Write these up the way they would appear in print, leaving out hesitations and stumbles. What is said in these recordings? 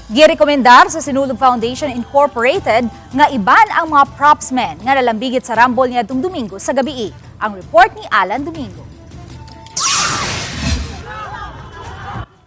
Girekomendar sa Sinulog Foundation Incorporated nga i-ban ang mga propsmen nga nalambigit sa rambol niadtong Domingo sa gabi. Ang report ni Alan Domingo.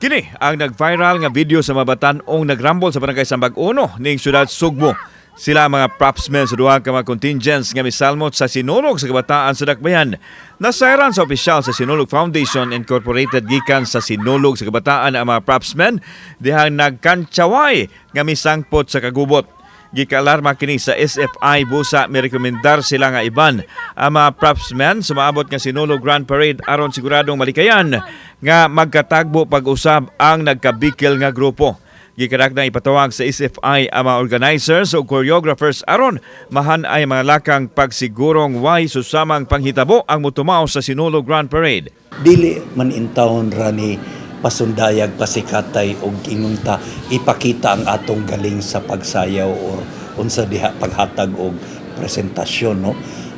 Kini ang nag-viral nga video sa mabatan-ong nagrambol sa barangay Sambag Uno ning syudad Sugbo. Sila ang mga propsmen sa duha ka mga contingents nga misalmot sa Sinulog sa Kabataan sa Dakbayan. Nasayran sa opisyal sa Sinulog Foundation Incorporated gikan sa Sinulog sa Kabataan ang mga propsmen dihang nagkantsaway nga misangpot sa kagubot. Gikaalarma kini sa SFI, busa mirekomendar sila nga i-ban ang mga propsmen sa maabot nga Sinulog Grand Parade aron siguradong malikayan nga magkatagbo pag-usab ang nagkabikil nga grupo. Gikaragna ipatawag sa SFI ang mga organizers o choreographers aron mahan-ay mga lakang pagsigurong way susamang panghitabo ang mutumaw sa Sinulog Grand Parade. Dili man intawon ra ni pasundayag, pasikatay og ingon ta ipakita ang atong galing sa pagsayaw or unsa diha paghatag og presentasyon, no?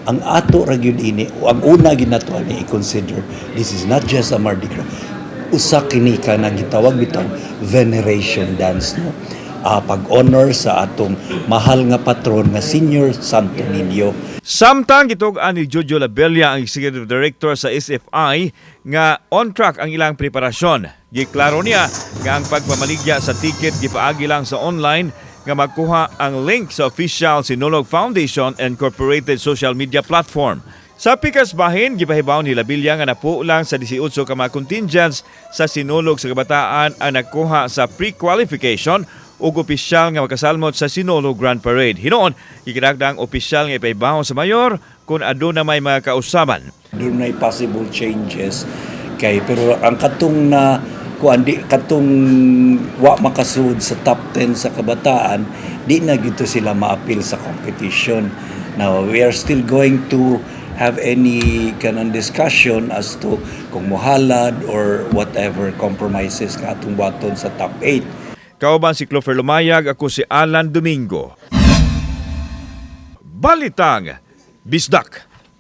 Ang ato ra gyud ini, ang una gyud nato ani i-consider, this is not just a Mardi Gras. Usa kini ka nang gitawag bitaw veneration dance, no, pag-honor sa atong mahal nga patron nga Senior Santo Niño. Samtang gitug-an ni Jojo Labella, ang Executive Director sa SFI, nga on track ang ilang preparasyon. Giklaro niya nga ang pagpamaligya sa ticket gipaagi lang sa online nga makuha ang link sa official Sinulog Foundation Incorporated social media platform. Sa pikas bahin, gipahibaw ni Labilla nga napuo lang sa 18 ka mga contingents sa Sinulog sa Kabataan ang nakuha sa pre-qualification ug opisyal nga makasalmot sa Sinulog Grand Parade. Hinuon, gikinahanglan opisyal nga ipahibaw sa mayor kung aduna may mga kausaban. Doon possible changes kay pero ang katong na kuan di katong wa makasud sa top 10 sa kabataan, di na gito sila maapil sa competition. Now we are still going to have any kanang discussion as to kung muhalad or whatever compromises nga atong buhaton sa top 8. Kauban si Clover Lumayag, ako si Alan Domingo. Balitang Bisdak.